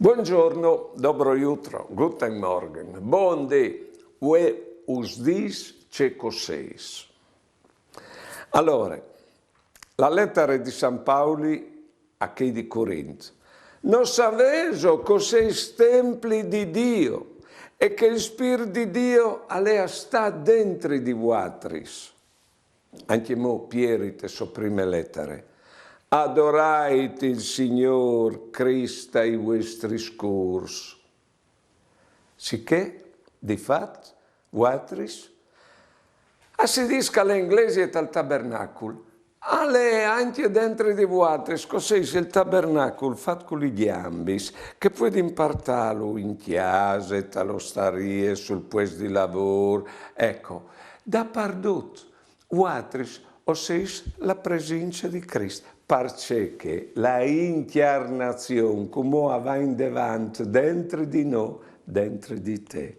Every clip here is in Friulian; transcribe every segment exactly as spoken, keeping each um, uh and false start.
Buongiorno, dobro jutro, guten Morgen, bon dì, vuê us dîs ce che o sês. Alore, la letare di San Pauli a chei di Corint. No savêso che o sês templi di Dio e che il Spîr di Dio al è a stâ dentri di vuatris? Ancjemò Pieri te sô prime letare. Adorait il Signôr Crist tai vuestris cûrs. Sichè, di fat, vuatris, a si dîs che la glesie tal tabernacul al è ancje dentri di vuatris, che o sês il tabernacul fat cu lis gjambis, che o podês impartâlu in cjase, te ostarie, sul puest di lavôr, eco, dapardut. Vuatris o sês la presince di Crist, parcè che la incjarnazion, cumò a va indevant dentri di nô, dentri di te.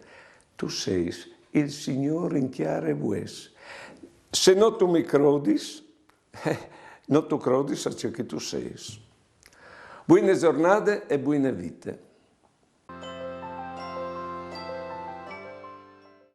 Tu sês il Signôr in cjare vues. Se no tu mi crodis, eh, no tu crodis a ce che tu sês. Buine zornade e buine vite.